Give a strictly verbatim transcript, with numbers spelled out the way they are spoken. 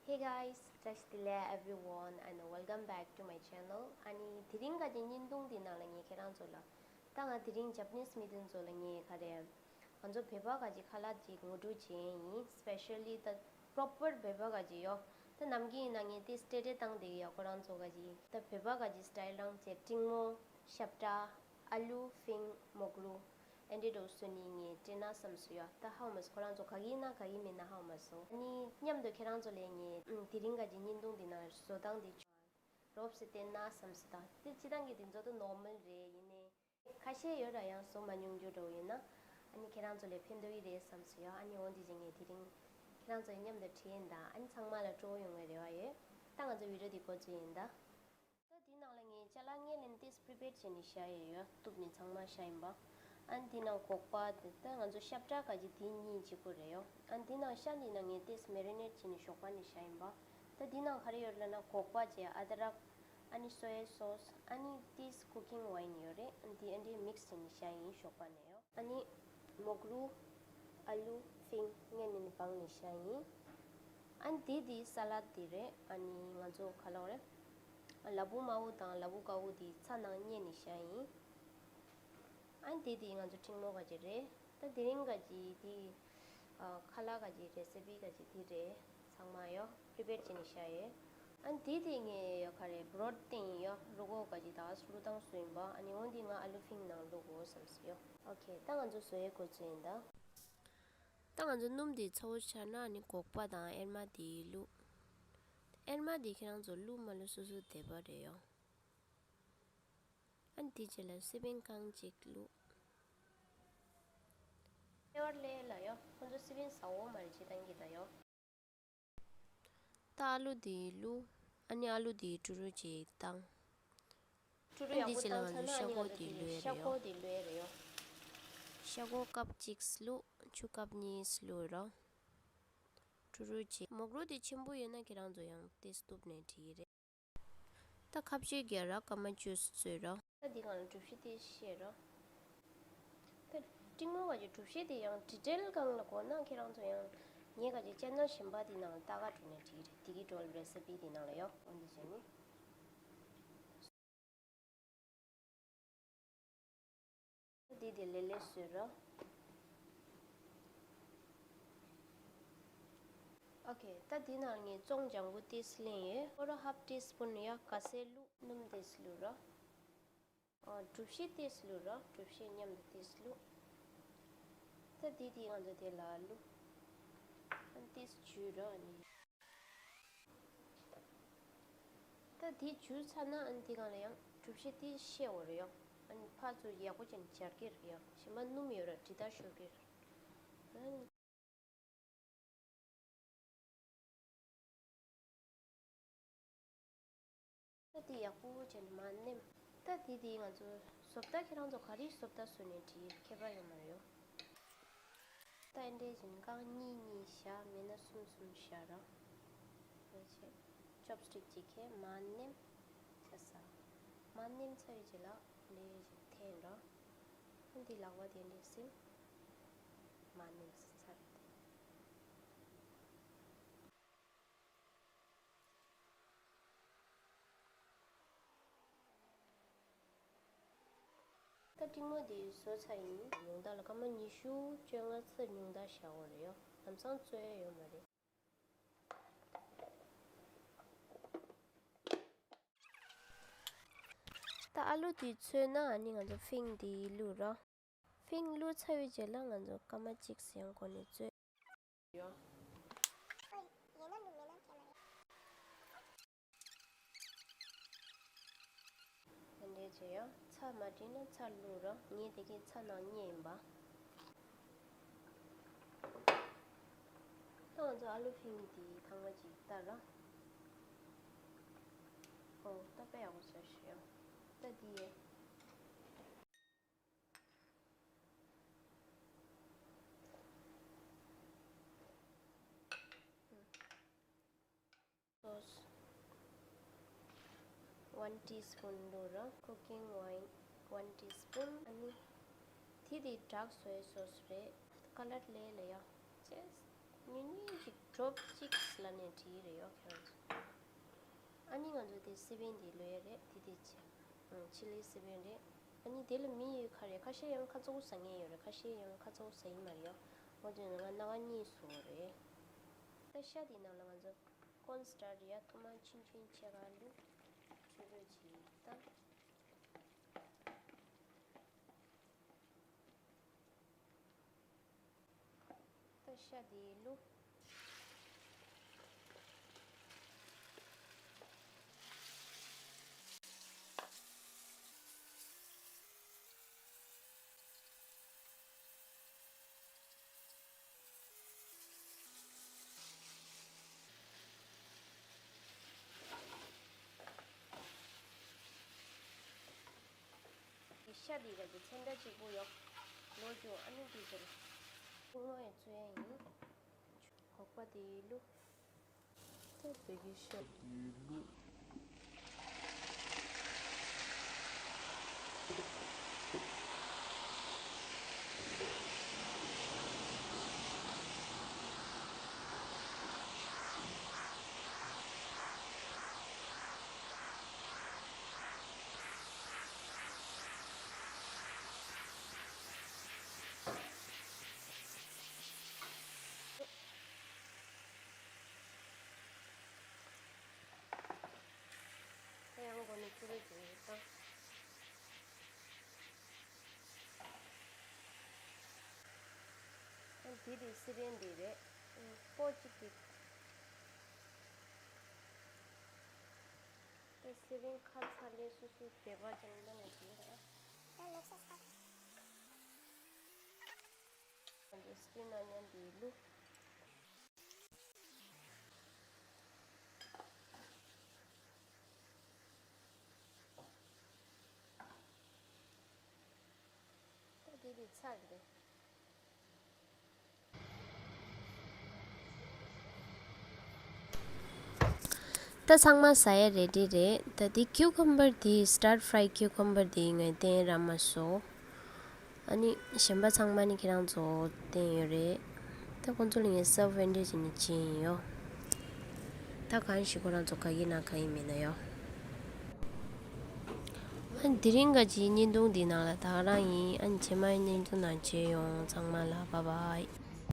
Hey guys, བཀྲ་ཤིས་བདེ་ལེགས་everyone and welcome back to my channel. ཨ་ནི་དེ་རིང་ག་གི་བརྙན་ཐུང་འདི་ནང་ལ་ངས་ཁྱེད་རང་ཚོ་ལ། ད་ང་དེ་རིང་Japanese་མི་དེ་ཚོ་ལ་ངས་ག་རེ། ང་ཚོ་བོད་པ་ག་གི་ཁ་ལག་ཅིག་ངོ་སྤྲོད་བྱེད་ཡིན། Specially the proper་བོད་པ་ག་གི་ཡོ། ད་ནམ་རྒྱུན་ཡིན་ན་ངས་དེ་སྤྲེལ་སྤྲེལ་བཏང་བསྡད་ཀྱི་ཡོ། ཁོ་རང་ཚོ་ག་གི་ད་བོད་པ་ག་གི་style་རང་བྱས། ཀྲིང་མོ། ཤབ་ཏྲ། ཨ་ལུ། ཕིང་། མོག་རུ། ཨེ་འདྲ་འདྲ་བོ་བཟོས་ནས་ངས་སྤྲད་ན་བསམ་སོང་ཡོ། ད་ཧ་གོ་མ་སོང་ཁོ་རང་ཚོ་ག་གི་ཡིན་ན་ག་གི་མིན་ན་ཧ་གོ་མ་སོང་། ཨ་ནི་མཉམ་དུ་ཁྱེད་རང་ཚོ་ལ་ངས་ཨ་དེ་རིང་ག་གི་བརྙན་ཐུང་འདི་ནང་བཟོ་སྟངས་འདི་རོབ་ཙམ་བསྟན་ན་བསམ་སོང་། ད་དེ་སྤྱིར་བཏང་གི་འདི་ཚོ་ད་normal་རེད། ཡིན་ནའི་ཁ་ཤས་ཡོད་ར་ཡང་བཟོ་མ་མྱོང་རྒྱུ་འདྲ་བོ་ཡིན་ན། ཨ་ནི་ཁྱེད་རང་ཚོ་ལ་ཕན་ཐོགས་ཀྱི་རེད་བསམ་སོང་ཡོ། ཨ་ནི་འོ་འདི་བྱས་ངས་དེ་རིང་ཁྱེད་རང་ཚོ་མཉམ་དུ་བྲིས་ཡིན། ད་ཨ་ནི་ཚང་མ་ལ་སྤྲོ་བོ་ཡོང་བའི་རེ་བ་ཡོད། ད་ང་ཚོ་བི་ཌི་ཡོ་འདི་འགོ་འཛུགས་ཡིན་ད། ད་འདི་ནང་ལ་ངས་ཅ་ལག་སྔོན་ལ་ཏིས་prepared་བྱས་ནས་བཞག་ཡོད་ཡོ། གཏུབ་ནས་ཚང་མ་བཞག་ཡིན་པ། ཨ་ནི་འདི་ནང་སྒོག་པ་དེ་ད་ང་ཚོ་ཤབ་ཏྲ་ག་གི་དེ་གཉིས་གཅིག་པོ་རེད་ཡོ། ཨ་ནི་འདི་ནང་ཤ་འདི་ནང་ངས་ཏིས་marinate་བྱས་ནས་ཞོགས་པ་ནས་བཞག་ཡིན་པ། ད་འདི་ནང་ག་རེ་ཡོད་ལབ་ན་སྒོག་པ་བྱས་ཨ་དྲག་ཨ་ནི་soy sauce་ཨ་ནི་ཏིས་cooking wine་ཡོད་རེད། ཨ་ནི་འདི་ཨ་འདྲའི་mix་བྱས་ནས་བཞག་ཡིན་ཞོགས་པ་ནས་ཡོ། ཨ་ནི་མོག་རུ། ཨ་ལུ། ཕིང་། སྔོན་ནས་ནི་སྦངས་ནས་བཞག་ཡིན། ཨ་ནི་དེ་དེ་ས་ལད་དེ་རེད། ཨ་ནི་ང་ཚོ་ག་ལབ་དགོས་རེད། ལ་ཕུག་དམར་པོ་དང་ལ་ཕུག་དཀར་པོ་དེ་ཚྭ་ནང་བསྙལ་ནས་བཞག་ཡིན། ཨ་ནི་དེ་དེ་ང་ཚོ་ཕྲེང་མོ་ག་ཅིག་རེད། ད་དེ་རིང་ག་ཅིག་དེ་ཁ་ལག་ག་ཅིག་recipe་ག་ཅིག་དེ་རེད། ཚང་མ་ཡོ་prepared་བྱས་ནས་བཞག་ཡོད། ཨ་ནི་དེ་དེ་ངས་ཡོ་ག་རེ་broth་སྟེང་ཡོ་རུ་ཀོ་ག་ཅིག་ད་སུ་རུ་དང་སུ་ཡིན་པ། ཨ་ནི་འོ་འདི་ང་ཨ་ལུ་ཕིང་ནང་བླུག་དགོས་བསམ་སོང་ཡོ། Okay་ད་ང་ཚོ་བཟོ་ཡས་འགོ་འཛུགས་ཡིན་ད། ད་ང་ཚོ་སྣུམ་དེ་ཚ་པོ་ཆགས་ན་ཨ་ནི་སྒོག་པ་དང་ཨེར་མ་དེ་བླུགས། ཨེར་མ་དེ་ཁྱེད་རང་ཚོ་བླུགས་མ་བླུགས་སོ་སོའི་འདོད་པ་རེད་ཡོ། ཨ་ནི་དེ་རྗེས་ལ་སི་པན་རྐང་གཅིག་བླུགས། ལྟེ་བར་ལས་ལ་ཡོ། ཁོ་ཚོ་སི་པན་ཟ་འོ་མ་རེད་ཅི་ཏང་གི་ད་ཡོ། ད་ཨ་ལུ་དེ་བླུགས། ཨ་ནི་ཨ་ལུ་དེ་ཀྲུ་རུ་ཅིག་བཏང་། ཀྲུ་རུ་ཡག་པོ་བཏང་ཚར་ན་ཨ་ནི་ང་ཚོ་དེ་ཤ་ཁོག་དེ་བླུགས་ཡས་རེད་ཡོ། ཤ་ཁོག་ཀབ་གཅིག་བླུགས། ཆུ་ཀབ་གཉིས་བླུགས་རོ། ཀྲུ་རུ་ཅིག་མོག་རུ་དེ་ཆེན་པོ་ཡོད་ན་ཁྱེད་རང་ཚོ་ཡང་དེ་གཏུབ་ནས་བྲིས་རེད། ད་ཁ་བཅད་རྒྱག་ར་སྐར་མ་བཅུ་བཟོས་རོ། ད་འདི་སྒང་ལ་གྲུ་བཞི་དེ་བཤད་རོ། ད་ཀྲིང་མོ་ག་གི་གྲུ་བཞི་དེ་ཡང་detail་སྒང་ལ་གོ་ན་ཁྱེད་རང་ཚོ་ཡང་ངས་ག་གི་channel་གཞན་པ་དེ་ནང་ལ་ལྟ་ག་འགྲོ་ནས་བྲིས་རེད། དེ་གི་འགྲོ་ལ་recipe་དེ་ནང་ལ་ཡོ། འོ་འདི་བྱས་ནས། འདི་དེ་ལེ་ལེ་བཟོས་རོ། Okay་ད་འདི་ནང་ངས་བཙོང་ལྗང་གུ་ཏིས་ལེན་ཡོད། ཁོ་ར་half teaspoon་ཡ་ག་སེ་བླུགས། སྣུམ་ཏིས་བླུགས་རོ། ཨོ་གྲུ་བཞི་ཏིས་བླུགས་རོ། གྲུ་བཞི་མཉམ་དུ་ཏིས་བླུགས། ད་འདི་དེ་ང་ཚོ་དེ་ལ་བླུགས། ཨ་ཏིས་འཇུས་རོ་ཨ་ནི། ད་དེ་འཇུ་ཚར་ན་ཨ་ནི་དེ་སྒང་ལ་ཡང་གྲུ་བཞི་དེ་བཤད་འོ་རེད་ཡོ། ཨ་ནི་ཕར་ཚུར་ཡག་པོ་བྱས་ནས་སྦྱར་གྱི་རེད་ཡོ། གཞན་པ་སྣུམ་ཡོད་ར་དྲི་ད་ཤོར་གྱི་རེད། ཨ་ནི་ད་དེ་ཡག་པོ་བྱས་ནས་མར་མནན། ད་དེ་དེ་ང་ཚོ་བཟོ་ལྟ་ཁྱེད་རང་ཚོ་ག་རེ་བཟོ་ལྟ་བཟོས་ནས་བྲིས་ཁྱད་པར་ཡོད་མ་རེད་ཡོ། ད་ཨེ་འདྲས་བྱས་ནས་རྐང་གཉིས་གཉིས་བཞག་མེད་ན་གསུམ་གསུམ་བཞག་ར། འོ་བྱས། chopstick་གཅིག་གིས་མར་མནན། བྱས་ས། མར་མནན་ཚར་བའི་རྗེས་ལ་འདི་འདྲས་བྱས་འཐེན་ར། འདི་ལག་པ་དེ་འདྲས་ཟིན། མར་མནན་ཚར་ཏེ། ད་ཀྲིང་མོ་དེ་བཟོ་ཚར་ཡིན། ཉུང་མཐའ་ལ་སྐར་མ་ཉི་ཤུ་བཅོ་ལྔ་ཙམ་ཉུང་མཐའ་བཞག་དགོས་རེད་ཡོ། ལམ་སང་བཙོས་ཡ་ཡོད་མ་རེད། ད་ཨ་ལུ་དེ་ཚོས་ན་ཨ་ནི་ང་ཚོ་ཕིང་དེ་བླུགས་རོ། ཕིང་བླུགས་ཚར་བའི་རྗེས་ལ་ང་ཚོ་སྐར་མ་གཅིག་ཙམ་ཡང་འགོར་ནས་བཙོས། ཡོ། དེ་འདྲས་བྱས་ཡོ། ཚྭ་མ་དྲིས་ན་ཚྭ་བླུགས་རོ། ངས་དེ་གའི་ཚྭ་ནང་བསྙལ་ཡིན་པ། ད་ང་ཚོ་ཨ་ལུ་ཕིང་གི་དེ་ཐང་མ་ཅིག་བཏབ་རོ། ཨོ་ད་དཔེ་ཡག་པོ་བཟོས་ཤག་ཡོ། ད་དེ་ཡས། Sauce one teaspoon བླུགས་རོ། cooking oil one teaspoon། ཨ་ནི་དེ་དེ་dark soy sauce་རེད། ཀ་ལར་ལས་ལ་ཡ་ཅེས་ཉུང་ཉུང་ཅིག་ ཌོབ་ཅིག་ལབ་ནས་བྲིས་རེད་ཡོ་ཁྱེད་རང་ཚོ། ཨ་ནི་ང་ཚོ་དེ་སི་པན་དེ་ལོས་རེད། དེ་དེ་ཆེ། ཨང་། ཆི་ལི་སི་པན་རེད། ཨ་ནི་དེ་ལ་མི་ཡོད་ཁ་རེད། ཁ་ཤས་ཡང་ཁ་ཚ་བོ་ཟ་མཁན་ཡོད་རེད། ཁ་ཤས་ཡང་ཁ་ཚ་བོ་ཟ་ཡི་མ་རེད་ཡོ། འོ་དེ་ང་སྣ་ཁ་གཉིས་བཟོ་རེད། ད་ཤ་དེ་ནང་ལ་ང་ཚོ་ཀོན་སི་ཊར་ཡ་ཐུར་མ་ཆུང་ཆུང་ཕྱེད་ཀ་བླུགས། ཆུ་རོ་ཅིག་བཏང་། ད་ཤ་དེ་བླུགས། ཤ་འདི་ག་གི་ཚོན་ཁྲ་གཅིག་པུ་ཡོད། ལོ་རྒྱུ་ཨ་ནི་འདི་ཚོར་ཁུག་མ་ཡི་བཙོས་ཡ་ཡིན། སྒོག་པ་དེ་བླུགས། ད་བོད་ཀྱི་ཤ་དེ་བླུགས། ཡང་སྒོ་ནས་ཆུ་རོ་བྱུང་ཡོད་ད། འདི་དེ་སི་པན་འདི་རེད། ཀོ་གཅིག་གཅིག་ད་སི་པན་ཁ་ཚ་ལས་སུ་སུ་བདེ་བ་ཅན་ལ་ནས་བྱུང་རེད། ད་ལོག་ས་ས། འདི་སི་པན་ཨ་ནི་འདི་བླུགས། ད་དེ་དེ་ཚར་རེད། ད་ཚང་མ་ཟ་ཡ་རེ་ཌི་རེད། ད་དེ་ཁིའུ་ཁམ་བར་དེ་སི་ཊར་ཕ་རའི་ཁིའུ་ཁམ་བར་དེ་ངས་བསྟན་ར་མ་སོ། ཨ་ནི་གཞན་པ་ཚང་མ་ནི་ཁྱེད་རང་ཚོ་བསྟན་ཡོད་རེད། ད་ཁོང་ཚོ་ལ་ངས་སར་ཝི་ཝིན་ཌོ་ཟེར་ནས་བྱིན་ཡོད། ད་གང་ཞིག་ཁོ་རང་ཚོ་ག་གི་ན་ག་ཡིན་མིན་ན་ཡོད། ཨ་ནི་དེ་རིང་ག་ཅིག་བརྙན་ཐུང་འདི་ནང་ལ་ད་ག་རང་ཡིན། ཨ་ནི་རྗེས་མའི་བརྙན་ཐུང་ནང་མཇལ་ཡོང་། ཚང་མ་ལ་བྷའི་བྷའི།